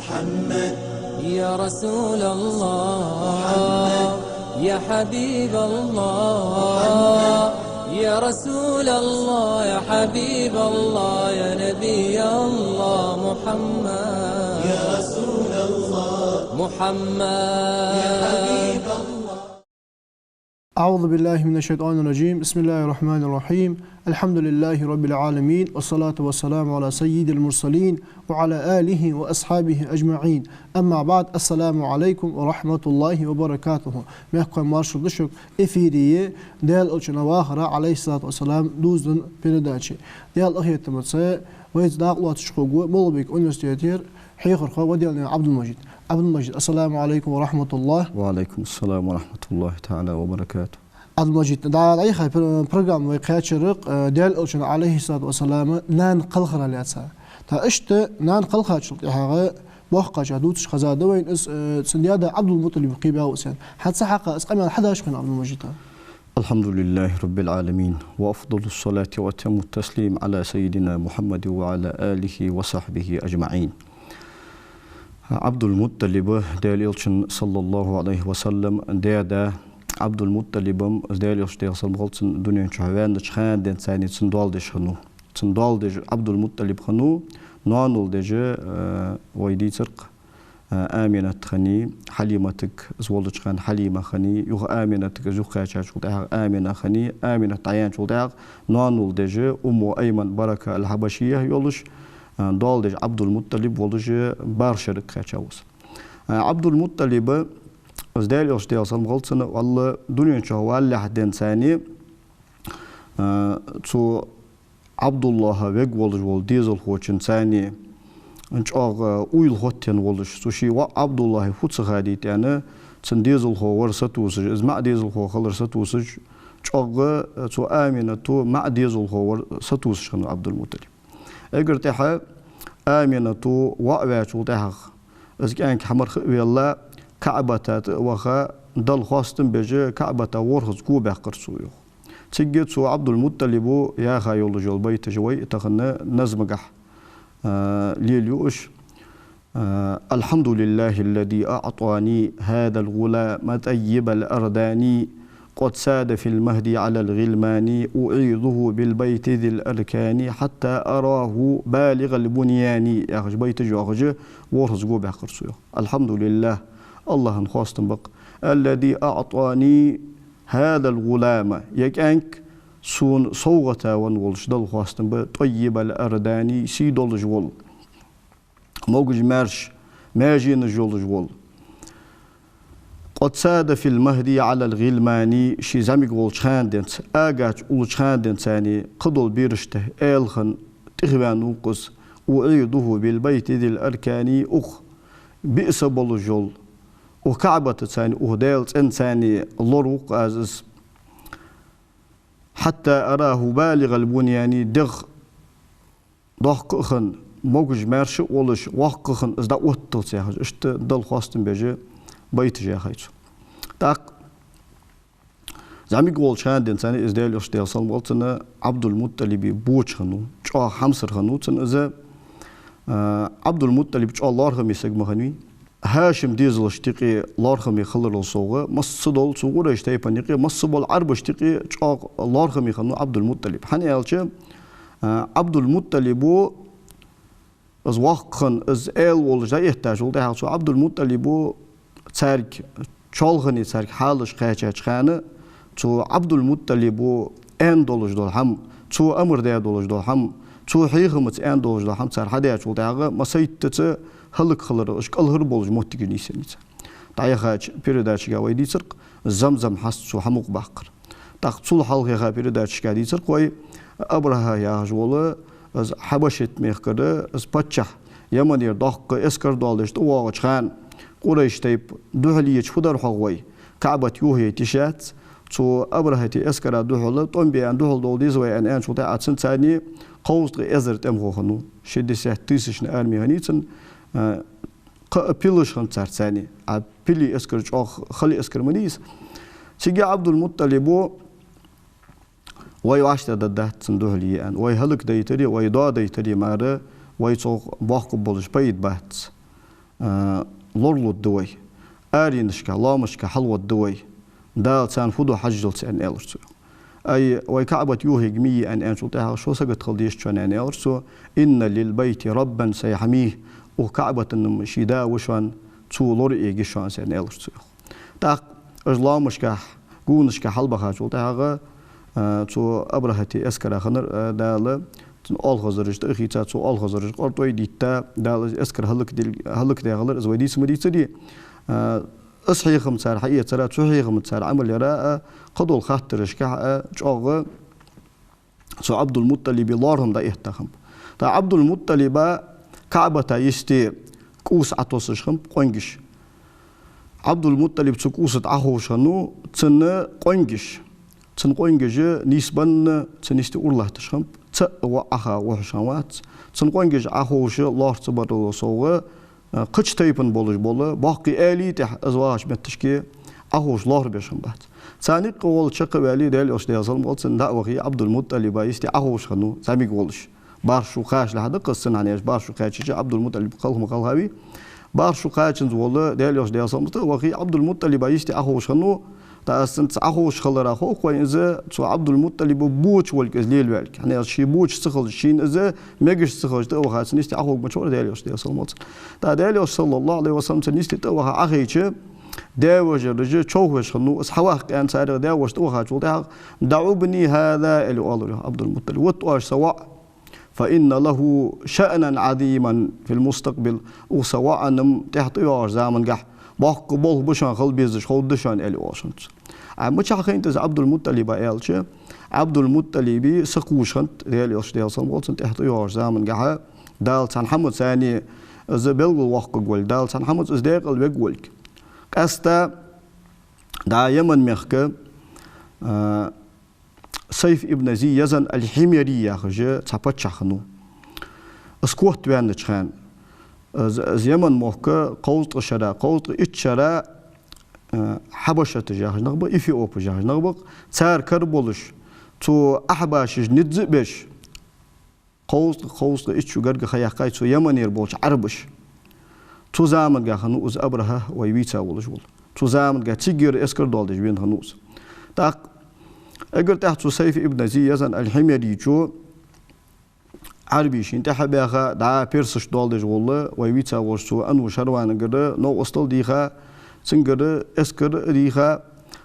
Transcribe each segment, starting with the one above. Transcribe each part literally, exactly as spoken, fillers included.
محمد، يا رسول الله، محمد، يا حبيب الله، محمد، يا رسول الله، يا حبيب الله، يا نبي الله، محمد، يا رسول الله، محمد، يا حبيب الله. أعوذ بالله من الشيطان الرجيم. بسم الله الرحمن الرحيم. الحمد لله رب العالمين، والصلاة والسلام على سيد المرسلين وعلى آله وأصحابه أجمعين. أما بعد، السلام عليكم ورحمة الله وبركاته. Мехкахой, маршал да шуга. Эфире я Даьла Элчан вахара, عليه الصلاة والسلام, дувзаденна передача. Даьла къахетамца вайца дакъа лоацаш хургва МагӀалбика университетера хьехархо Ваделнаькъан Ӏабдул-Мажид. Ӏабдул-Мажид, السلام عليكم ورحمة الله. وعليكم السلام ورحمة الله تعالى وبركاته. Ӏабдул-Мажид, дӀа-, дӀаяхай пр-, программа вай кхаьчар, э, Даьла Элчан, عليه الصلاة والسلام, нана кхалхара лаьца. ТӀаккха иштта нана кхалхачул тӀехьагӀа боккхача дувцаш хезад вайна из, э, цун даь-да Ӏабдул-МутӀалиб кхийна ваьв цунна. ХӀанз цу хьакъехьа из къамаьл хьадоагӀаш хиннад, Ӏабдул-Мажид? الحمد لله رب العالمين، وأفضل الصلاة وأتم التسليم على سيدنا محمد وعلى آله وصحبه أجمعين. Ӏабдул-МутӀалиб, Даьла Элчан, صلى الله عليه وسلم, даь-да, Ӏабдул-МутӀалиб-м, из Даьла Элча, Даьла салам хилда цунна, дунен чу ваьннача хана денз цунна доал деш хиннав. Цун доал деш Ӏабдул-МутӀалиб хиннав, ноанал деш, э, вай дийцар-кх, э, Аминат хиннай, Хьалиматага из волча хана Хьалима хиннай, юха Аминатага из юхакхаьчачул тӀехьагӀа Амина хиннай, Аминат дӀаяьнначул тӀехьагӀа ноанал деш Умму Айман Барака аль-Хьабашия йолаш, э, доал деш Ӏабдул-ма-ТӀалиб волаш, э, бархӀ шерага кхаьчав из. Э, Ӏабдул-ма-ТӀалиб, из Даьла Элча, Даьла салам хилда цунна, валлахӀи, дунен чу валалехьа денз цунна, э, цу Ӏабдуллахьа вег волаш вола дезалхочун цунна чӀоагӀа уйла хоттаенна волаш, цу ший воӀ Ӏабдуллахьа фу ца хадийта аьнна, цун дезалхо вар сатувсаш, из маӀа дезалхо хилар сатувсаш, чӀоагӀа цу Аминато маӀа дезалхо вар сатувсаш хиннав Ӏабдул-МутӀалиб. Эггара тӀехьа Аминато воӀ ваьчул тӀехьагӀа, из кӀаьнк хьамарха а велла, КаӀбата тӀа а ваха, Далла хоастам беш, КаӀбата ворхӀазза го баьккхар цо, йоах. Цига цу Ӏабдул-МутӀалибо яха йолаш йола байташ вай тахан назмагахьа, а, лелаю уж. А, الحمد لله الذي أعطاني هذا الغلام طيب الأردان، قد ساد في المهد على الغلمان، أعيذه بالبيت ذي الأركان، حتى أراه بالغ البنيان. Яхаш байташ йоахаш, ворхӀазза го баьккхар цо, йоах. الحمد لله, АллахӀа хоастам ба-кх, الذي أعطاني هذا الغلام, ер кӀаьнк сона совгӀата венна волаш, Далла хоастам ба, طيب الأردان, сий долаш вола, могаш-маьрша маьженаш йолаш вола. قد ساد في المهد على الغلمان, ше зӀамига волча хана денз, агача уллача хана денз цунна кхыдола берашта аьлхан тӀехваьнна ва-кх из. أعيذه بالبيت ذي الأركان, укх биъ са болаш йола, укх КаӀбата цунна, укх Даьла цӀен цунна лор ва-кх аз из. حتى أراه بالغ البنيان, дегӀ доккха а хинна, могаш-маьрша а волаш, воккха а хинна, из дӀаотталца, яхаш, иштта Далла хоастам беш байташ яьхай цо. ТӀаккха зӀамига волча хана денз цунна из Даьла Элча, Даьла салам хилда цунна, Ӏабдул-МутӀалибе боча хиннав, чӀоагӀа хьамсара хиннав цун из. А, Ӏабдул-МутӀалиб чӀоагӀа лоархӀаме саг ма хиннавий. ХӀашим дезалашта юкъе лоархӀаме хиларал совгӀа, массадола цу Къурайш тайпан юкъе, масса бола Ӏарбашта юкъе чӀоагӀа лоархӀаме хиннав Ӏабдул-МутӀалиб. ХӀана аьлча, а, Ӏабдул-МутӀалибо из воккха хинна, из аьла волаш дӀаэттачул тӀехьагӀа цу Ӏабдул-МутӀалибо царга, чоалхане царга хьалаш кхаьчача хана, цу Ӏабдул-МутӀалибо аьнна долаш дола хӀама, цо амар даь долаш дола хӀама, цо хьехамца аьнна долаш дола хӀама цар хьадаьчул тӀехьагӀа, массайттаза хӀалакхиларах уж кӀалхарбоалаш моттигаш нийсъеннай цар. ДӀаяхача передачагахьа вай дийцар-кх, Замзам хьаст цо хьамукъабаккхар. ТӀаккха цул хьалхаеха передачашка дийцар-кх вай, Абрахьа яхаш вола, из Хьабашат мехкара, из паччахь, Яманера доккха эскар доаладеш тӀавоагӀача хана, Къурайш тайпа духьале еча фу дар хьогӀ вай, КаӀбат юхаяйта йиш яц, цу Абрахьата эскара духьала, тӀом бе аьнна духьала довла деза вай аьнна, аьнначул тӀехьагӀа цунна царна кховзткъа эзар тӀемахо хиннав, шестьдесят тысячни арми хиннай цунна, а, кхы а пилаш хиннад цар царна, а пилий эскар чӀоагӀа хала эскар ма дий из. Цига Ӏабдул-МутӀалибо: «Вай вӀаштӀехьдаргдац цунна духьале», — аьнна. «Вай хӀалакдайтаре, вай доадайтаре мара, вай цох боаккхаргболаш пайда бац. а, лоралургда вай, аренашка, лоамашка хьалваргда вай, Дала царна фу ду хьажжалца, аьнна, аьлар цо. Ай, вай КаӀбат йохаергья ма йий, аьнна, аьнначул тӀехьагӀа, шо сагота хила деза шоана, аьнна, аьлар цо. «إن للبيت ربا سيحميه». Укх КаӀбатан-м ший да ва шоана, цо лораергья шоана из, аьнна, аьлар цо. ТӀаккха уж лоамашка, гонашка хьалбахачул тӀехьагӀа, а, цу Абрахьата эскара хиннар, а, Дала, цун оалхазараш тӀа а хийца, цу оалхазараш къортой а дитта, Дала из эскар хӀалакдил-, хӀалакдаь хилар, из вай дийца ма дийцарий. А, из хьехам цар хьаэцара, цу хьехамца цар Ӏамал яра, а, кхыдола хаттарашка, а, чӀоагӀа цу Ӏабдул-МутӀалиба лоархӀам дӀаэтта хиннаб. ТӀаккха Ӏабдул-МутӀалиба КаӀбата йисте кӀувс Ӏотоссаш хиннаб къонгаш. Ӏабдул-МутӀалиб цу кӀувса тӀа Ӏоховш хиннав, цун къонгаш. Цун къонгаш нийсбенна, цун йисте ура латташ хиннаб, цаӀ воӀ Ӏоха вохьаш хиннавац. Цун къонгаш Ӏоховша лоархӀа ца барал совгӀа, а, кхыча тайпан болаш бола боккхий аьлий тӀехьа из вагӀача метташка Ӏоховша лоархӀабеш хиннабац. Царна юкъе волча чакхваьле, Даьла Элча, Даьла салам хилда цунна, дӀа а вахе, Ӏабдул-МутӀалиба йисте Ӏоховш хиннав, зӀамига волаш. БархӀ шу кхачалехьа да-кх из, цунна хьанеш бархӀ шу кхаьчача Ӏабдул-МутӀалиб кхалха ма кхалхавий. БархӀ шу кхачанза вола Даьла Элча, Даьла салам хилда цунна, вахе, Ӏабдул-МутӀалиба йисте Ӏоховш хиннав, ТӀаккха из цунца Ӏоховш хилара хов-кх вайна из, цу Ӏабдул-МутӀалиба боча волга из лелаваьлга. ХӀана аьлча ше боча ца хилча, шийна из мегаш ца хилча, тӀа а ваха, цунна йисте Ӏоховргвац вар Даьла Элча, Даьла салам хилда цунна. ТӀаккха Даьла Элча, صلى الله عليه وسلم, цунна йисте тӀа а ваха Ӏохайча, даь-вежараш човхавеш хиннав, из хьаваккха аьнна царех даь-воша тӀа а вахачул тӀехьагӀа, «دع ابني هذا», аьле оалар йоах Ӏабдул-МутӀалиба. «Вутта оаш са воӀ, فإن له شأنا عظيما في المستقبل. Укх са воӀан-м тӀехьа тӀайоагӀача замангахь боккха болх ба шоана хила безаш, ховргда шоана», аьле оалаш хиннад цо. Ай, мичахьа хайнад из Ӏабдул-МутӀалиба аьлча, Ӏабдул-МутӀалиба са кхувш хиннад Даьла Элча, Даьла салам хилда цунна, тӀехьа тӀайоагӀача замангахьа, Дала цхьан хӀаманца цунна из белгалваккха волга, Дала цхьан хӀаманца из даькъала вергволга. Къаьстта дӀа Яман мехка, а, Сайф ибн Зи Язан аль-Хьимяри яхаш цхьа паччахь хиннав. Из котваьннача хана, из, из Яман мохк кховзткъа шера, кховзткъа итт шера, э, хьабашаташ яхаш нах ба, эфиопаш яхаш нах ба, цар кара болаш, цу ахьбашаша низ а беш, кховзткъа, кховзткъа итт шу гарга ха яьккхай цу Яманера болча Ӏарбаша. Цу замангахь хиннав из Абрахьа, вай вийца волаш вола. Цу замангахь цигара эскар доаладеш вена хиннав из. ТӀаккха эггара тӀехьа цу Сайф ибн Зи Язан аль-Хьимярийчо Ӏарбий шийна тӀехьа а баьха, дӀа персашта доаладеш вола, вай вийца волча цу Ану Шарванагара новкъостал а дийха, цунгара эскар а дийха,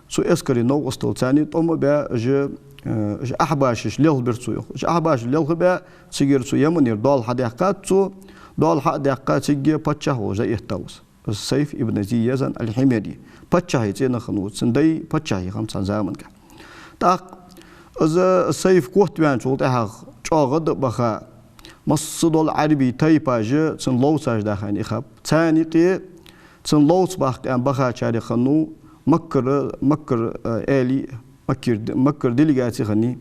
цу эскара новкъостал царна тӀом а баь, уж, э, уж ахьбашаш лелхабир цо, йоах. Уж ахьбашаш лелхабаь, цигара цу Яманера доал хьадаьккхад цо, доал хьа а даьккха, цига паччахь волаш дӀаэтта ва из. Из Сайф ибн Зи Язан аль-Хьимяри. Паччахьий цӀенах хиннав из, цун дай паччахь хиннав цхьан замангахь. ТӀаккха из Сайф котваьнначул тӀехьагӀа чӀоагӀа гӀад а баха, массадола Ӏарбий тайпаш цунна ловцаш даха аьнна ихаб. Царна юкъе цунна ловца баккха аьнна бахачарех хиннав Маккара, Маккара, э, аьлий, Маккар-, Маккара делегаци хиннай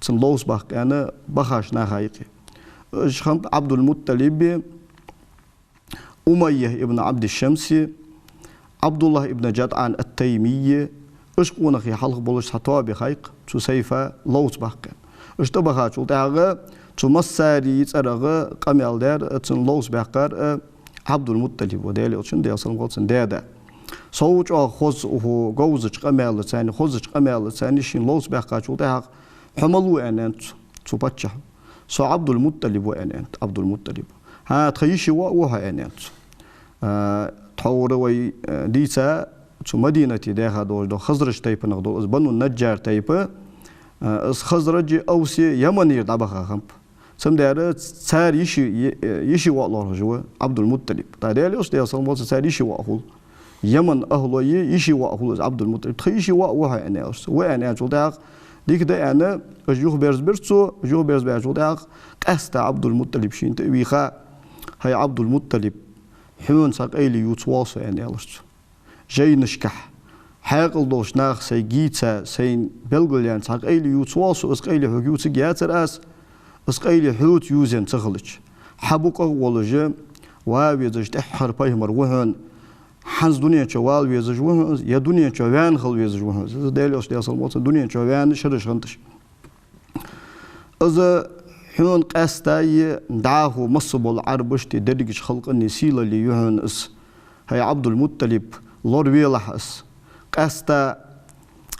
цунна ловца баккха аьнна бахача наха юкъе. Уж хиннаб Ӏабдул-МутӀалиби, Умайя ибн Ӏабдишамси, Ӏабдуллахь ибн ДжадӀан ат-Таймийи, уж къонахий хьалха болаш цхьа тоаба яхай-кх цу Сайфа ловца баккха аьнна. Уж тӀабахачул тӀехьагӀа цу массарий цӀерагӀа къамаьл даьр а, цунна ловца баьккхар а Ӏабдул-МутӀалиб ва, Даьла Элчан, Даьла салам хилда цунна, даь-да. Сов чӀоагӀа хоза, укх говзача къамаьлаца, хозача къамаьлаца шийна ловца баьккхачул тӀехьагӀа, хьо мала ва, аьнна, аьннад цо, цу паччахьо. Со Ӏабдул-МутӀалиб ва, аьнна, аьннад Ӏабдул-МутӀалибо. ХӀа, тха йиший воӀ ва хьо, аьнна, аьннад цо. А, тхьовра вай, а, дийца, цу Мадинате даьха долаш дола Хазрадж тайпанах дола из Бану Наджжар тайпа, а, из Хазраджи Авси Яманера дӀабаха хиннаб. Цамдера цар йиший, йи-, йиший воӀ лоархӀаш ва Ӏабдул-МутӀалиб. ТӀаккха Даьла Элча, Даьла салам хилда цунна, цар йиший воӀ хул. Яман ахӀлой йиший воӀ хул из Ӏабдул-МутӀалиб. Тха йиший воӀ ва хьо, аьнна, аьлар цо. Ва, аьнна, аьлчул тӀехьагӀа, дика да, аьнна, уж юхаберзабир цо, уж юхаберзабаьчул тӀехьагӀа, къаьстта Ӏабдул-МутӀалиб шийна тӀа а вийха: «ХӀай Ӏабдул-МутӀалиб, хьона цхьа къайле ювца воал со», аьнна, аьлар цо. Жайнашкахь хьаькъал долча наха сайга йийца, сайна белгалъяьнна цхьа къайле ювца воал со, из къайле хьога ювцаргьяцар аз, из къайле хьоца ювзаенна ца хилча. Хьа букъах а волаш, вала везаш тӀеххьара пайхамар ва хьона, хӀанз дунен чу вала везаш ва хьона из, е дунен чу ваьнна хила везаш ва хьона из. Из Даьла Элча, Даьла салам хилда цунна, дунен чу ваьнна шераш хиннад уж. Из хьона къаьстта а, дӀахо массабола Ӏарбашта а, дерригача халкъа а сийлалла я хьона из. ХӀай Ӏабдул-МутӀалиб, лоравелахь аз. Къаьстта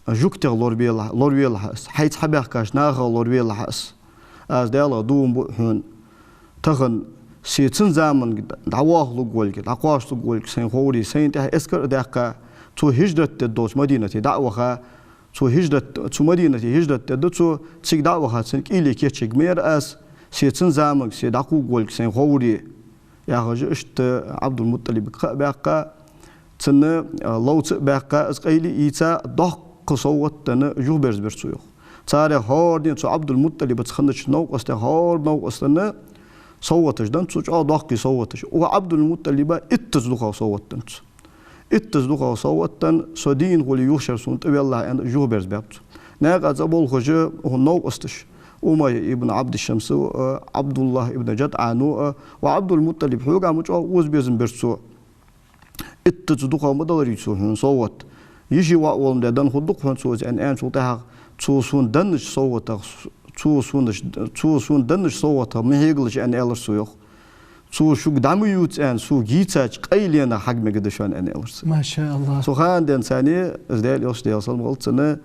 жугтех лоравелахь, лоравелахь аз. Хьайца хьабаьхкача нахах лоравелахь аз. Аз Даьлах дув буъ хьона. Тахан се цун заманга дӀавохалургволга, дӀакхоачалургволга сайна ховре, сайна тӀехьа эскар а даьккха, цо хӀижрат дергдолча Мадинате дӀа а ваха, цо хӀижрат, цу Мадинате хӀижрат дергда цо, цига дӀа а ваха, цун кӀийле кийчъергма яр аз, се цун заманга се дӀакхувргволга сайна ховре, яхаш, иштта Ӏабдул-МутӀалибага ха а баьккха, цунна, а, ловца а баьккха, из къайле а ийца, доккха совгӀат а денна, юхаберзабир цо, йоах. Царех хӀаранена, цу Ӏабдул-МутӀалибаца хиннача новкъостех хӀара новкъостана совгӀаташ денна цо, чӀоагӀа доккхий совгӀаташ. Укх Ӏабдул-МутӀалиба иттаза дукхагӀа совгӀат денна цо. Иттаза дукхагӀа совгӀат денна, со дийна хуле юха шера сона тӀавелахь, аьнна, юхаберзабаьб цо. Наькъа цӀа болхаш, укх новкъосташа, Умайя ибн Ӏабдишамсо а, Ӏабдуллахь ибн ЖудӀано а, ва Ӏабдул-МутӀалиб, хьога ма чӀоагӀа озабезам бир цо. Иттаза дукхагӀа ма даларий цо хьона совгӀат. Йиший воӀ волга денна хургда-кх хьона цо из, аьнна, аьнначул тӀехьагӀа, цо сона деннача совгӀатах, цо сона, цо сона деннача совгӀатах ма хьегалаш, аьнна, аьлар цо, йоах. Цо шуга дӀа ма ювц аьнна сога йийцача къайленах хьагмегаш да шоана, аьнна, аьлар цо. МашааллахӀ. Цу хана денз царна, из Даьла Элча, Даьла салам хилда цунна,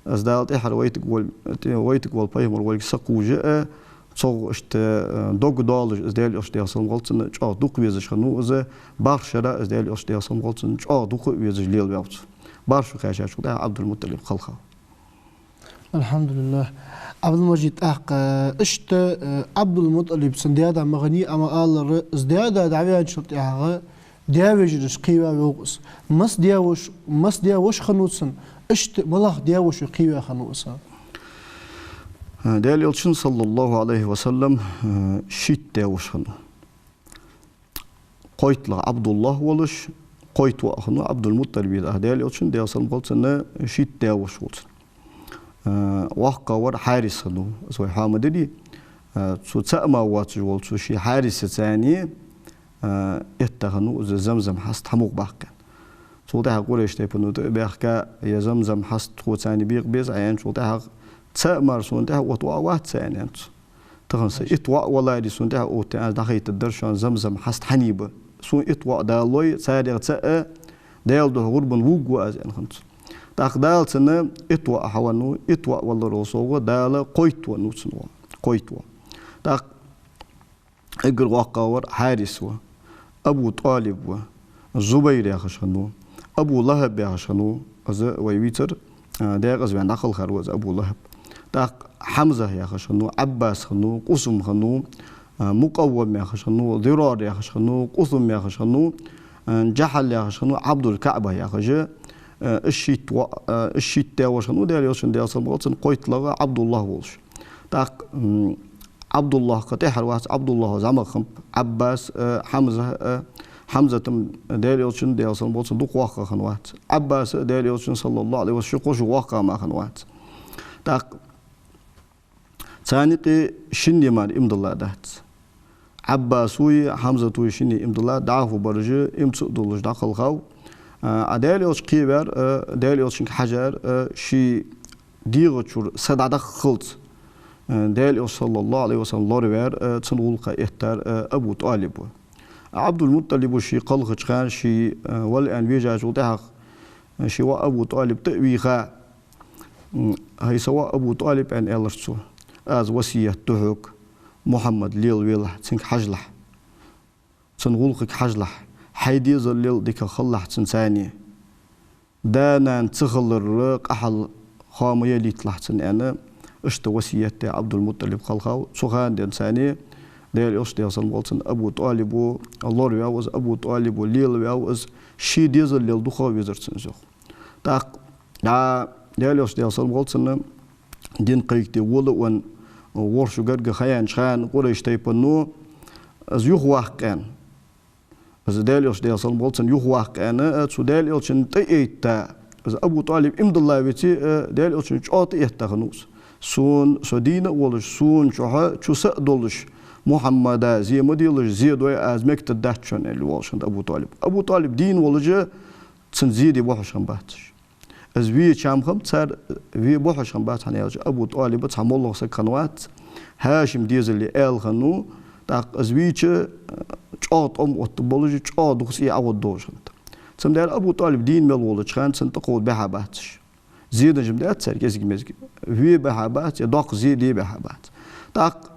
из Дала тӀехьара вайтаргвола, вайтаргвола пайхамар волга сакхувш а, цох иштта, э, дог доалаш, из Даьла Элча, Даьла салам хилда цунна, чӀоагӀа дукха везаш хиннав из, бархӀ шера из Даьла Элча, Даьла салам хилда цунна, чӀоагӀа дукха везаш лелаваьв цо. БархӀ шу кхаьчачул тӀехьагӀа Ӏабдул-МутӀалиб кхалхав. АлхьамдулиллахӀ. Ӏабдул-Мажид, тӀаккха, э, иштта, э, Ӏабдул-МутӀалиб, цун даь-да ма хиннай, амма аллара, из даь-да дӀаваьнначул тӀехьагӀа даь-вежараш кхийна ваьв-кх из. Масса даь-вош, масса даь-вош хиннав цун, иштта малагӀа даь-воша кхийна хиннав из? Даьла Элчан, саллаллахӀу Ӏалайхи ва саллам, шийтта даь-воша хиннав. КхойтталагӀа Ӏабдуллахь волаш, кхойтта воӀ хиннав Ӏабдул-МутӀалиба. Даьла Элчан, Даьла салам хилда цунна, шийтта даь-воша хиннав цун. ВоккхагӀвар Хьарис хиннав, из вай хьоахадир. Цу цаӀ мара воацаш волча цу ший Хьарисаца цхьана, а, этта хиннав из Замзам хьаст хьамукъабаккха. Цул тӀехьагӀа Къурайш тайпано тӀа а баьхка, е Замзам хьаст тхоца цхьана бекъа беза Ӏа аьнначул тӀехьагӀа, цаӀ мара сона тӀехьа отта воӀ вац, аьннад цо. Тахан са итт воӀ валаре, сона тӀехьа отта, аз дӀахайтаргдар шоана Замзам хьаст хьанийба. Сона итт воӀ Дала лой, царех цаӀ Даьла духьа гӀурбана вувргва аз, аьнна хиннад цо. ТӀаккха Дала цунна итт воӀ хьавеннав, итт воӀ валарал совгӀа Дала кхойтта веннав цунна воӀ. Кхойтта воӀ. ТӀаккха эггара воккхагӀвар Хьарис ва, Абу ТӀалиб ва, Зубайр яхаш хиннав, Абу ЛахӀаб яхаш хиннав, из вай вийцар, а, декъаза ваьнна дӀакхалхар ва из Абу ЛахӀаб. ТӀаккха Хьамза яхаш хиннав, Ӏаббас хиннав, Къусум хиннав, а, Мукъаввам яхаш хиннав, Дирар яхаш хиннав, Къусум яхаш хиннав, а, ДжахӀал яхаш хиннав, Ӏабдул-КаӀба яхаш, а, из шийтта воӀ, а, из шийтта даь-воша хиннав Даьла Элчан, Даьла салам хилда цунна, кхойтталагӀа Ӏабдуллахь волаш. ТӀаккха, м, Ӏабдуллахь кхы тӀехьара вац, Ӏабдуллахь замах хиннаб, Ӏаббас а, Хьамза а, Хьамзат-м Даьла Элчан, Даьла салам хилда цунна, дукха воккхагӀа хиннавац. Ӏаббас а Даьла Элчан, саллаллахӀу Ӏалайхи ва саллам, ши-кхо шу воккхагӀа мара хиннавац. ТӀаккха царна юкъе шинне мара иман дилла дац. Ӏаббасои Хьамзатои шинне иман дилла, дӀахо бараш иман ца долаш дӀакхалхав. А, а Даьла Элча кхеваьр, а, Даьла Элчанга хьажар, а, ший дегӀа чура са дӀадаххалца, а, Даьла Элча, саллаллахӀу Ӏалайхи ва саллам, лораваьр, а, цун гӀулакха эттар, а, Абу ТӀалиб ва. Ӏабдул-МутӀалиба ший кхалхача хана, ший, а, вала аьнна вежачул тӀехьагӀа, а, ший воӀ Абу ТӀалиб тӀа а вийха, м, хӀай са воӀ Абу ТӀалиб, аьнна, аьлар цо, аз васкет ду хьога, Мухьаммад лелавелахь, цунга хьажалахь. Цун гӀулакхага хьажалахь, хьай дезалал дикагӀа хилалахь цунца цхьана. Да-нана ца хиларах къахьал хов ма ялийталахь цунна, аьнна, иштта васкет даь Ӏабдул-МутӀалиб кхалхав. Цу хана денз цхьана Даьла Элча, Даьла салам хилда цунна, Абу ТӀалибо лораваьв из, Абу ТӀалибо лелаваьв из, ший дезалал дукхагӀа везар цунна из, йоах. ТӀаккха, а, Даьла Элча, Даьла салам хилда цунна, дин кхайкаде вола а венна, ворхӀ шу гаргга ха яьннача хана Къурайш тайпано из юхаваккха аьнна, из Даьла Элча, Даьла салам хилда цунна, юхаваккха аьнна, а, цу Даьла Элчанна тӀаэтта, из Абу ТӀалиб иман дилла веце а, Даьла Элчанна чӀоагӀа тӀаэтта хиннав из. Сона, со дийна а волаш, сона чухьа чу са а долаш, Мухьаммада зе ма делаш, зе дой аз мегаш дац шоана, аьнна, воалаш хиннад Абу ТӀалиб. Абу ТӀалиб дийна волаш а, цунна зе де бохьаш хиннабац уж. Из ве чам хиннаб цар, ве бохьаш хиннабац, хӀана аьлча Абу ТӀалиба цхьа моллагӀа саг хиннавац, ХӀашима дезале аьла хиннав, тӀаккха из вийча, чӀоагӀа тӀом оттаргболаш, чӀоагӀа дукха цӀий Ӏоводдолаш хиннад. Цудухьа Абу ТӀалиб дийна мел волча хана цунна тӀакховда баьхьа бац уж. Зе деш-м дац царга кӀезига-мезига. Ве баьхьа бац, е доккха зе де баьхьа бац. ТӀаккха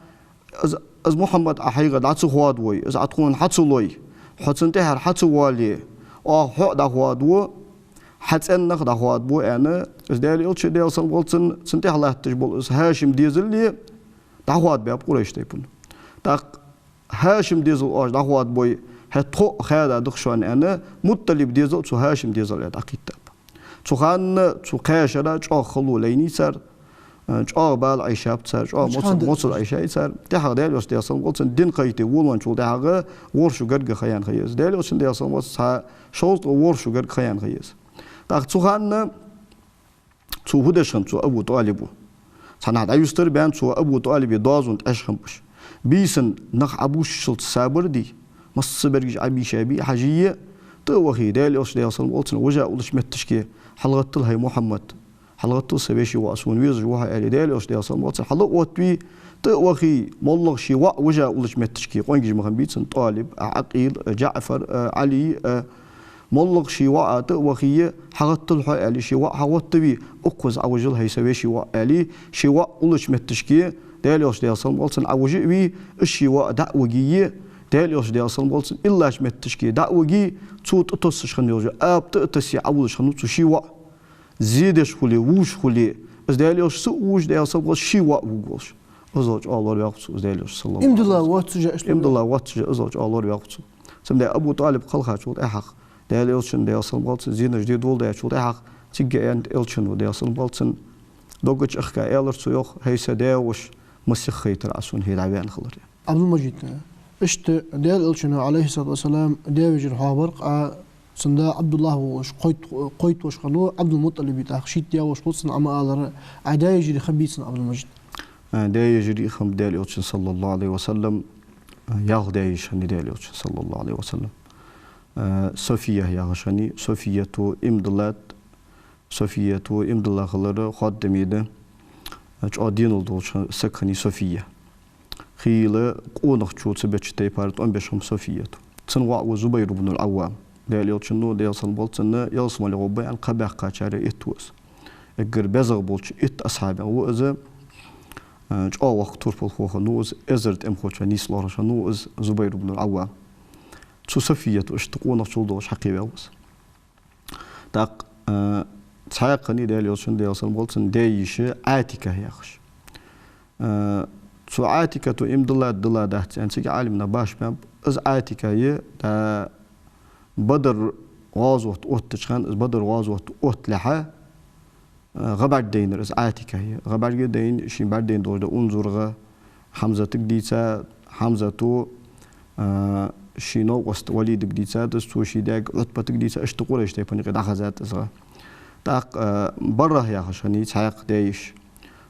из, из Мухьаммад Ӏа хьайгара дӀа ца хоадавой, из Ӏа тхона хьа ца лой, хьо цунна тӀехьара хьа ца воале, оаха хьо а дӀахоадаву, хьа цӀен нах дӀахоадабу, аьнна, из Даьла Элча, Даьла салам хилда цунна, цунна тӀехьа латташ бола из ХӀашим дезал а дӀахоадабаьб Къурайш тайпано. ТӀаккха ХӀашим дезал оаш дӀахоадабой, хӀаьта тхо а хаьда дукха шоана, аьнна, МуттӀалиба дезал цу ХӀашим дезала тӀа дӀакхийттаб. Цу хана цу кхаь шера чӀоагӀа хало лайнай цар, чӀоагӀа бала Ӏайшаб цар, чӀоагӀа моцал, моцал Ӏайшай цар. ТӀехьагӀа Даьла Элча, Даьла салам хилда цунна, дин кхайкаде волавенначул тӀехьагӀа ворхӀ шу гаргга ха яьнна ха я из. Даьла Элчана, Даьла салам хилда цунна, цхьа шовзткъа ворхӀ шу гаргга ха яьнна ха я из. ТӀаккха цу хана цо фу деш хиннад, цу Абу ТӀалибо? Цхьаннахьа дӀаюстар баьнна, цу Абу ТӀалиба доазон тӀа Ӏеш хиннаб уж. Бийсан нах Ӏобувшалца сабар де, массабараш Ӏобийша бе, хьажа е, тӀа а вахе, Даьла Элча, Даьла салам хилда цунна, вижа уллача моттиге: «ХьалгӀаттал, хӀай Мухьаммад, хьалгӀаттал, са веший воӀ, сона везаш ва хьо», — аьле, Даьла Элча, Даьла салам хилда цунна, хьал а оттаве, тӀа а вахе, моллагӀа ший воӀ вижа уллача моттиге, къонгаш ма хиннабий цун: ТӀалиб а, Ӏакъил а, ДжаӀфар а, Ӏали а, моллагӀа ший воӀ а тӀа а вахе, «ХьагӀаттал хьо», — аьле, ший воӀ хьагӀоттаве, «укхаза Ӏовижал, хӀай са веший воӀ», — аьле, ший воӀ уллача моттиге, Даьла Элча, Даьла салам хилда цунна, Ӏовижа а ве, из ший воӀ дӀа а виге, Даьла Элча, Даьла салам хилда цунна, иллача моттиге дӀа а виге, цо тӀатоссаш хинна йолча аба тӀа а тессе Ӏовужаш хиннав цу ший воӀ. Зе деш хуле, вувш хуле, из Даьла Элча ца вувш, Даьла салам хилда цунна, ший воӀ вувргволаш. Иззал чӀоагӀа лораваьв цо из Даьла Элча, саллаллахӀу Ӏалайхи ва саллам. Иман дилла воаццаш а, иман дилла воаццаш а иззал чӀоагӀа лораваьв цо. Цудухьа Абу ТӀалиб кхелхачул тӀехьагӀа, Даьла Элчан, Даьла салам хилда цунна, зинаш де доладаьчул тӀехьагӀа, цига аьннад Элчано, Даьла салам хилда цунна, дог чу ахка аьлар цо, йоах: «ХӀай са даь-воша, масех хайтар Ӏа сона хӀара дӀаваьнна хилар». Абдул-Мажид, иштта Даьла Элчано, Ӏалайхи ссалату вассалам, даь-вежарий хьоахабаьб, а, цун да Ӏабдуллахь волаш кхойт-, кхойттавеш хиннав Ӏабдул-МутӀалиба, тӀаккха шийтта даь-воша хул цун, Ӏа ма аллара, Ӏа даь-вежарий хиннабий цун, Абдул-Мажид? А, даь-вежарий хиннаб Даьла Элчан, саллаллахӀу Ӏалайхи ва саллам, а, ялх даь-йиша хиннай Даьла Элчан, саллаллахӀу Ӏалайхи ва саллам. А, София яхаш хиннай, Софияту иман диллад, Софияту иман дилла хилар хоадаме да, чӀоагӀа денал долаш саг хиннай София. Хийла къонахчо ца беча тайпара тӀом беш хиннаб Софияту. Цун воӀ ва Зубайр ибн аль-Ӏаввам. Даьла Элчано, Даьла салам хилда цунна, ялсмале гӀоргба аьнна кхаъ баьккхачарех итт ва из. Эггара безагӀа болча итт асхьабех ва из, а, чӀоагӀа воккха турпалхо хиннав из, эзар тӀемахочоа нийслоархӀаш хиннав из Зубайр ибн аль-Ӏаввам. Цу Софияту иштта къонахчал долаш хьакхеваьв из. ТӀаккха, а, цхьаькха хиннай Даьла Элчан, Даьла салам хилда цунна, даь-йиша Ӏатика яхаш. А, цу Ӏатикату иман диллад, дилла дац аьнна цига Ӏалимнаха башха баьб. Из Ӏатика я, да, Бадр гӀазот оттача хана, из Бадр гӀазот отталехьа, а, гӀа бӀаргадайнар из Ӏатика я. ГӀа бӀаргадайна, ший бӀаргадайна долаш да унзаргӀа, Хьамзатага дийцад, Хьамзата, а, ший новкъост Валидага дийцад из, цо ший даьга Ӏутбатага дийцад, иштта Къурайш тайпан юкъе дӀахазад из гӀа. ТӀаккха, а, Баррахь яхаш хиннай цхьаькха даь-йиша.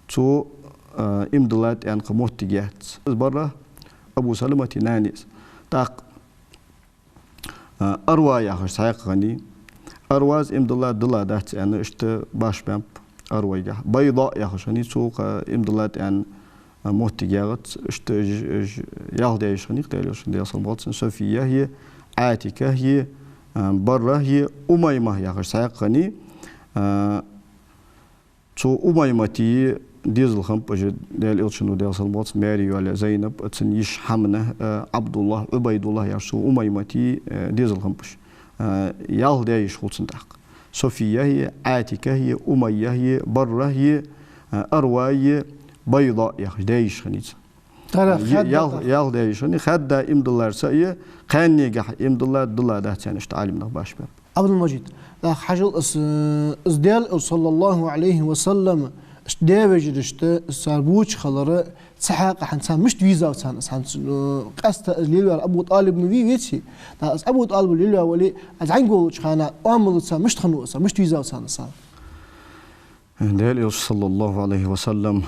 Цо, а, иман диллад аьнна кхы моттиг яц. Из Баррахь Абу Саламата нана я из. ТӀаккха А, Арва яхаш цхьаькха хиннай. Арвас иман диллад, дилла дац аьнна, иштта башха баьб Арвайгахьа. Байда яхаш хиннай, цо кхы иман диллад аьнна, а, моттиг яц, иштта уж, уж ялх даь-йиша хиннай, Даьла Элчан, Даьла салам хилда цунна, София я, Ӏатика я, а, Барра я, Умайма яхаш цхьаькха хиннай. А, Цу Умаймата дезал хиннаб уж, Даьла Элчано, Даьла салам хилда цунна, маьре йоалаяь Зайнаб, цун йиша Хьамна, а, Ӏабдуллахь, Ӏубайдуллахь яхаш цу Умаймата, а, дезал хиннаб уж. А, ялх даь-йиша хул цун тӀаккха. София я, Ӏатика я, Умайя я, Барра я, а, Арва я, Байда яхаш даь-йиша хиннай цун. Тара е-, хадда ялх, тара. Ялх даь-йиша хиннай, хадда иман диллар са я, кхаьннегахьа иман диллад, дилла дац аьнна, иштта Ӏалимнаха башха баьб. Абдул-Мажид, нах хьажал из, э, из Даьла Элча, саллаллахӀу Ӏалайхи ва саллам, иштта даь-вежарашта, из цар боча хилар, цхьаькха хӀанз царна мишта везав царна из, хӀанз, э, къаьстта из лелаваьр Абу ТӀалиб ма вий веце, нах из Абу ТӀалиб лелаваь вале, из зӀамига волча хана Ӏамал царна мишта хиннав из, мишта везав царна из? Даьла Элча, саллаллахӀу Ӏалайхи ва саллам,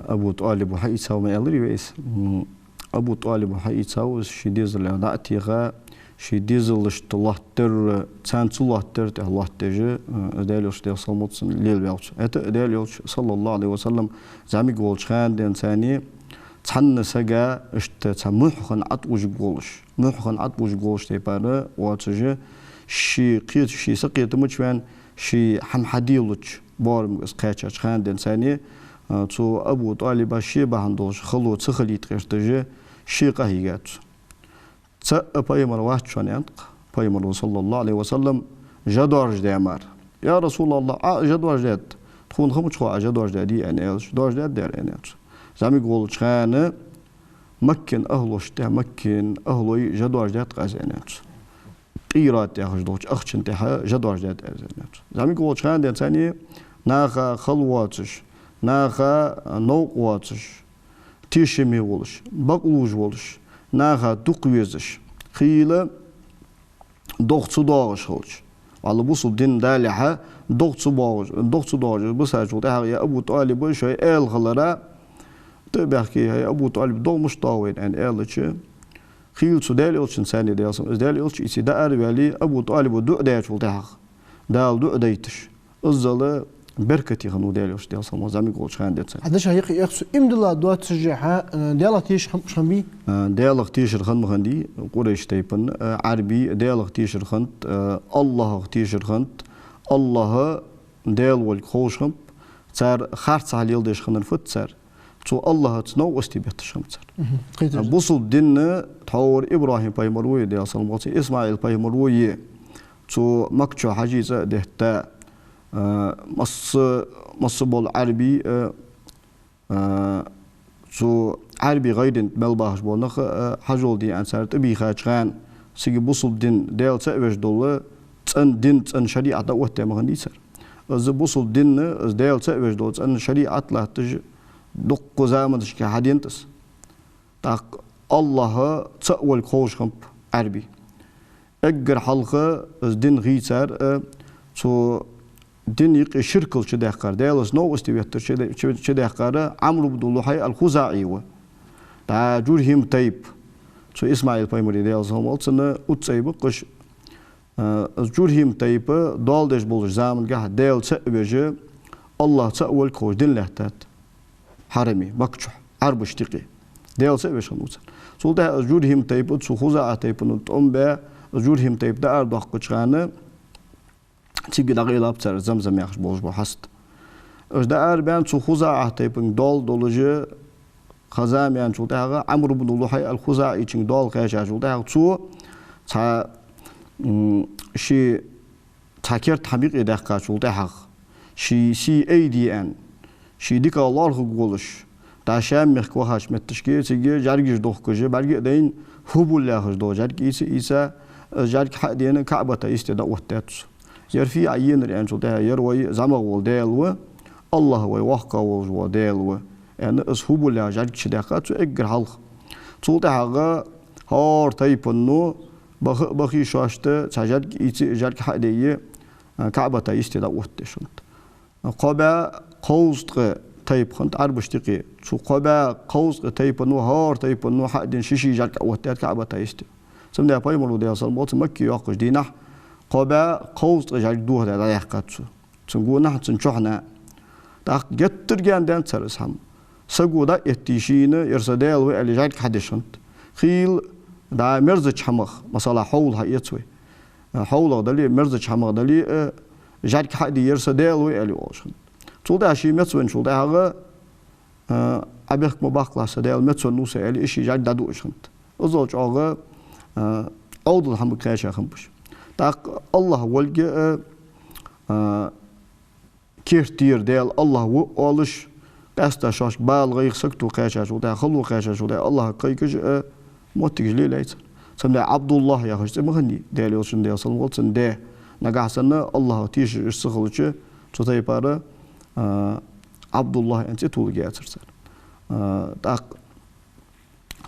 Абу ТӀалиба хьаийцав ма аьларий вай из. М, Абу ТӀалиба хьаийцав из, ший дезалех дӀа а теха, ший дезалашта лоаттадар, царна ца лоаттадар тӀехьа лоаттадеш, а, Даьла Элча, Даьла салам хилда цунна, лелаваьв цо. ХӀаьта а Даьла Элча, саллаллахӀу Ӏалайхи ва саллам, зӀамига волча хана денз царна, цхьанне сага иштта цхьа мухь хинна ӀотӀавужаргволаш, мухь хинна ӀотӀавужаргволаш тайпара воацаш, ший кхе-, ший сакхетамча ваьнна, ший хӀама хьаделлача боарамга из кхаьчача хана денз царна, а, цу Абу ТӀалиба ше бахьан долаш хало ца хилийта гӀерташ, ше къахьийгад цо. Цхьа а пайхамар вац шоана, аьннад-кх пайхамаро, صلى الله عليه وسلم, жа доаржадаь мара. «يا رسول الله, Ӏа жа доаржадаьд, тхона хӀама чу хов Ӏа жа доаржадаьдий?» аьнна аьлча, «Доаржадаьд, даьра», аьннад цо. ЗӀамига волча хана Маккан ахӀлошта тӀа, Маккан ахӀлой жа доаржадаьд-кх аз, аьннад цо. Къират яхаш долча ахчан тӀа жа доаржадаьд аз, аьннад цо. ЗӀамига волча хана денз царна наха хала воацаш, наха новкъа воацаш, тешаме волаш, бакълувш волаш, наха дукха везаш, хийла догӀа ца доагӀаш хилча. Валлахӏи, бусалба дин далехьа догӀа ца боагӀаш, догӀа ца доагӀаш бисачул тӀехьагӀа, е Абу ТӀалиба шоай аьла хилара тӀабаьхкий: «ХӀай, Абу ТӀалиб, догӀа мишта доагӀа вайна?» аьнна аьлча, хийла цу Даьла Элчанца царна, Даьла салам, из Даьла Элча ийцай дӀаараваьле, Абу ТӀалиба дуӀа даьчул тӀехьагӀа, Дала дуӀа дайташ, иззал беркате хиннав Даьла Элча, Даьла салам хилда цунна, зӀамига волча хана денз царна. Хьадеш хьа юкъе эхь цу иман дилла доацаш хьа, э, Даьлах тешар хиннаб шоана бий? Э, Даьлах тешар хиннаб хиннадий, Къурайш тайпан, э, Ӏарбий Даьлах тешар хиннад, э, АллахӀах тешар хиннад, АллахӀ Даьла волга ховш хиннаб, цар харцахьа леладеш хиннар фуд цар? Цу АллахӀаца новкъостий бетташ хиннаб цар. Мгм. Кхетар. Бусалба дин тхьовра ИбрахӀим пайхамар ва е, Даьла салам хилда цунна, ИсмаӀил пайхамар ва е, цу Макка чу хьажцӀа а детта, а, масса, масса бола Ӏарбий, а, а, цу Ӏарбий гӀайрен тӀа мел бахаш бола нах, а, хьажол де аьнна цар тӀабийхача хана, цига бусалба дин, Даьла цаӀ веш дола цӀена дин, цӀена шариӀат дӀаоттадаь ма хиннадий цар. Из бусалба дин, из Даьла цаӀ веш дола цӀена шариӀат латташ дуккха заманашка хьаденад из. ТӀаккха АллахӀ цаӀ волга ховш хиннаб Ӏарбий. Эггара хьалха из дин хийцар, э, цу дина юкъе ширкал чудаьккхар, Даьлаца новкъостий беттар чу-, чу-, чудаьккхар Ӏамр ибн ЛухӀай ал-ХузаӀи ва. ДӀа ЖурхӀим тайпа, цу ИсмаӀил пайхамара, Даьла салам хилда цунна, уццай ба-кх уж. Э, из ЖурхӀим тайпа доал деш болча замангахь Даьла цаӀ веш, АллахӀ цаӀ волга ховш дин лаьттад хьараме, Макка чу, Ӏарбашта юкъе. Даьла цаӀ веш хиннав цар. Цул тӀехьагӀа из ЖурхӀим тайпа цу ХузаӀа тайпано тӀом баь, из ЖурхӀим тайпа дӀаарадоаккхача хана, цига дӀакъайлаб цар Замзам яхаш болаш бола хьаст. Уж дӀаарабаьнна, цу ХузаӀа тайпанга доал долаш, ха-зама яьнначул тӀехьагӀа, Ӏамр ибн ЛухӀай ал-ХузаӀийчунга доал кхаьчачул тӀехьагӀа, цо цхьа, м, ший цхьа керда хӀама юкъе даьккхачул тӀехьагӀа, ший сий айде аьнна, ший дика лоархӀаргволаш, дӀа Шам мехка вахача моттигашка, цига жӀаргаш дохкаш, бӀарга а дайна, Хубул яхаш дола жӀарг ийца, ийца, жӀарг хьа а дена, КаӀбата йисте дӀаоттадаьд цо. Ер фу Ӏа енар аьнначул тӀехьагӀа, ер вай зӀамагӀа вола Даьла ва, АллахӀ вай воккхагӀа волаш вола Даьла ва, аьнна, из Хубул яха жӀарг чудаьккхад цо эггара хьалха. Цул тӀехьагӀа хӀара тайпано баха а бахе шоашта цхьа жӀарг ийце, жӀарг хьа а дайе, КаӀбата йисте дӀаоттадеш хиннад. Кхо бӀаь кховзткъа тайпа хиннад Ӏарбашта юкъе. Цу кхо бӀаь кховзткъа тайпано, хӀара тайпано хьа а дена, ший-ший жӀарг Ӏооттадаьд КаӀбата йисте. Цудухьа пайхамаро, Даьла салам хилда цунна, Макка йоаккхача дийнахьа кхо бӀаь кховзткъа жӀарг дохадаь дӀадаьккхад цо. Цун гонахьа, цун чухьнахьа. ТӀаккха геттара гаьна даьннад цар из хӀама. Саго дӀа а этте шийна, ер са Даьла ва аьле, жӀарг хьадеш хиннад. Хийла дӀа мерзача хӀамах, масала, хьовла хьаэц вай. ХьовлагӀа дале а, мерзача хӀамах дале а, жӀарг хьа а де, ер са Даьла ва аьле оалаш хиннад. Цул тӀехьагӀа ше мецвенначул тӀехьагӀа, а, Ӏа бехк ма баккхалахь, са Даьла мецвеннав со аьле, из ший жӀарг дӀадуаш хиннад. Иззал чӀоагӀа, а, Ӏовдала хӀамага кхаьча хиннаб уж. ТӀаккха АллахӀ волга, а, а, керттера Даьла АллахӀ ва оалаш, къаьстта шоашка бала, гӀайгӀа, сагото кхаьчачул тӀехьагӀа, хало кхаьчачул тӀехьагӀа АллахӀага кхайкаш а моттигаш лелаяьй цар. Цудухьа АбдуллахӀ яхаш цӀи ма хиннадий, Даьла Элчан, Даьла салам хилда цунна, даь. Нагахьа санна АллахӀах тешаш уж ца хилча, цу тайпара, а, АбдуллахӀ аьнна цӀи тулларгьяцар цар. А, тӀаккха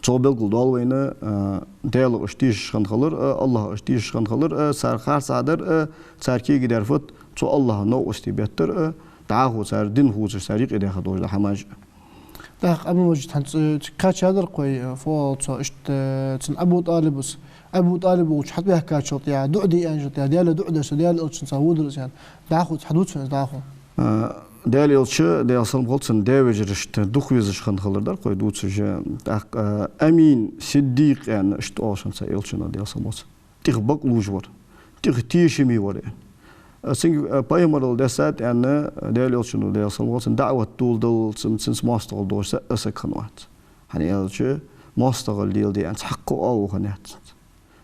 цо белгалдоал вайна, а, Даьлах уж тешаш хинна хилар а, АллахӀах уж тешаш хинна хилар а, цар харцахьа дар а, цар кегадаьр фуд, цу АллахӀа новкъостий беттар а, дӀахо цар дин хувцаш, цар юкъе даьха долаш дола хӀамаш а. ТӀаккха Ӏабдул-Мажид, хӀанз цига кхаьчадар-кх вай, фу оал цох, иштта, цун Абу ТӀалибас, Абу ТӀалиб волча хьатӀабаьхкачул тӀехьагӀа, дуӀа де аьнначул тӀехьагӀа, Даьлага дуӀа деш, Даьла Элчанца водар из аьнна. ДӀахо хьадувц вайна из дӀахо? А, Даьла Элча, Даьла салам хилда цунна, даь-вежарашта дукха везаш хинна хилар дар-кх вай дувцаш. ТӀаккха, а, Амин, Сиддикъ аьнна, иштта оалаш хиннад цу Элчано, Даьла салам хилда цунна. ТӀех бакъ лувш вар, тӀех тешаме вар, аьнна. А, цунга, а, пайхамарал дессад, аьнна, Даьла Элчано, Даьла салам хилда цунна, даӀват доладаллалца, цунца моастагӀал долаш саг хиннавац. ХӀана аьлча, моастагӀал леладе аьнна цхьаккха оамал хиннаяц цунца.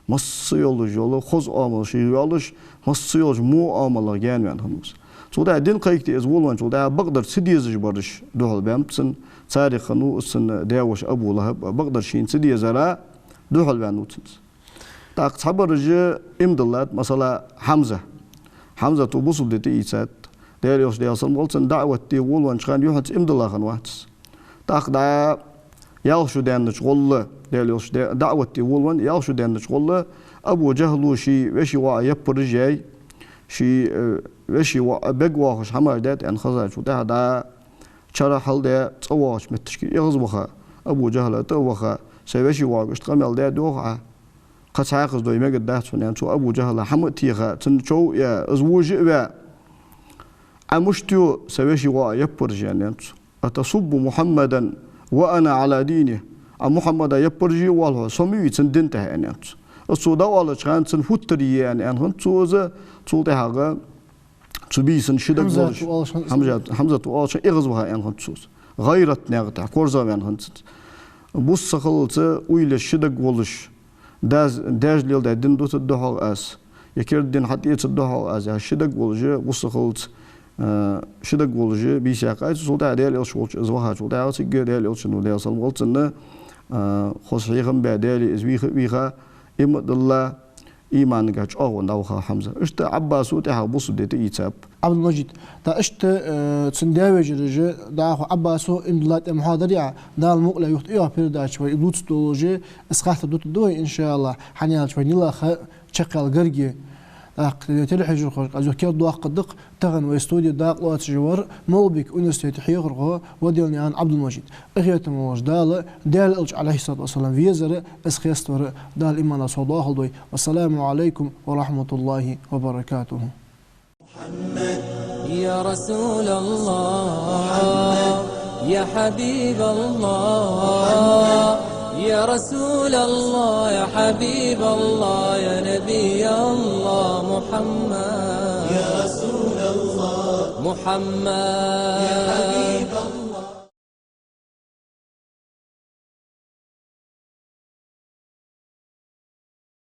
Масса йолаш йола хоза оамал шийга йоаллаш, масса йолча во оамалах гаьнаваьнна хиннав из. Цул тӀехьагӀа дин кхайкаде из волавенначул тӀехьагӀа бакъдар ца дезаш бараш духьалбаьннаб цунна, царех хиннав из цун даь-воша Абу ЛахӀаб, бакъдар шийна ца дезара духьалваьннав цунца. ТӀаккха цхьабараш иман диллад, масала, Хьамза. Хьамзата бусалба ди тӀаийцад. Даьла Элча, Даьла салам хилда цунна, даӀват де волавеннача хана юххьанца иман дилла хиннавац из. ТӀаккха дӀа ялх шу даьннача гӀолла, Даьла Элча де-, даӀват де волавенна ялх шу даьннача гӀолла, Абу ДжахӀала ший веший воӀа яппараш яьй, ший, э, веший воӀ бегвоаккхаш хӀамаш даьд аьнна хезачул тӀехьагӀа дӀа чара хьалдаь цӀавоагӀача моттигашка эгӀазваха, Абу ДжахӀала тӀа а ваха, са веший воӀага иштта къамаьл даьд йоах Ӏа. Кхы цхьаккха из дой мегаргдац хьона, аьнна, цо Абу ДжахӀала хӀама а теха, цунна чов а яь, из вожаш а ваь. Ӏа мишта ю са веший воӀа яппараш яь, аьнна цо. «أتصب محمدا وأنا على دينه». Ӏа Мухьаммада яппараш е а воалл хьо, со ма вий цун дина тӀа, аьнна цо. Из цо дӀаоалача хана цун футтар е, аьнна, аьнна хиннад цо из, цул тӀехьагӀа цу бийсан ши даг Хьамзата волаш, оалаш хиннад. Хьамзат-, Хьамзата оалаш хиннад, эгӀазваха, аьнна хиннад цо из. ГӀайрата наькъа тӀа корзагӀваьнна хиннад цунца. Бус ца хиллалца уйла еш ши даг волаш, даз-, даьша леладаь дин дутаргда-хьогӀ аз, е керда дин хьатӀаэцаргда-хьогӀ аз, яхаш ши даг волаш, бус ца хиллалца, а, ши даг волаш бийса яьккхай цо. Цул тӀехьагӀа Даьла Элча волча из вахачул тӀехьагӀа цига Даьла Элчано, Даьла салам хилда цунна, а, хоза хьехам баь, Даьлага из вийха а вийха, иман а дилла, иманагахьа чӀоагӀвенна дӀаваха Хьамза. Иштта Ӏаббаса тӀехьагӀа бусалба ди тӀаийцаб. Ӏабдул-Мажид, тӀаккха иштта, э, цун даь-вежараш, дӀахо Ӏаббаса иман диллад аьнна хьоадаьдар Ӏа, Дала мукъале юха тӀайоагӀа передаче вай из дувца долаш, из хаттар дутаргда вай, иншааллахӀ, хӀана аьлча вай нилаха чакхъяла гарга. ТӀаккха, э, телехьежархошка аз юха кердадоаккхаргда-кх, тахан вай студе дакъа лоацаш вар Малгобека университета хьехархо Ваделнаькъан Ӏабдул-Мажид. Къахетам болаш Дала, Даьла Элча, عليه الصلاة والسلام, везар а, из хеставар а Дала иманах совдоахалда вай. والسلام عليكم ورحمة الله وبركاته. يا رسول الله، يا حبيب الله، يا رسول الله، يا حبيب الله، يا نبي الله محمد. يا رسول الله، محمد، يا حبيب الله.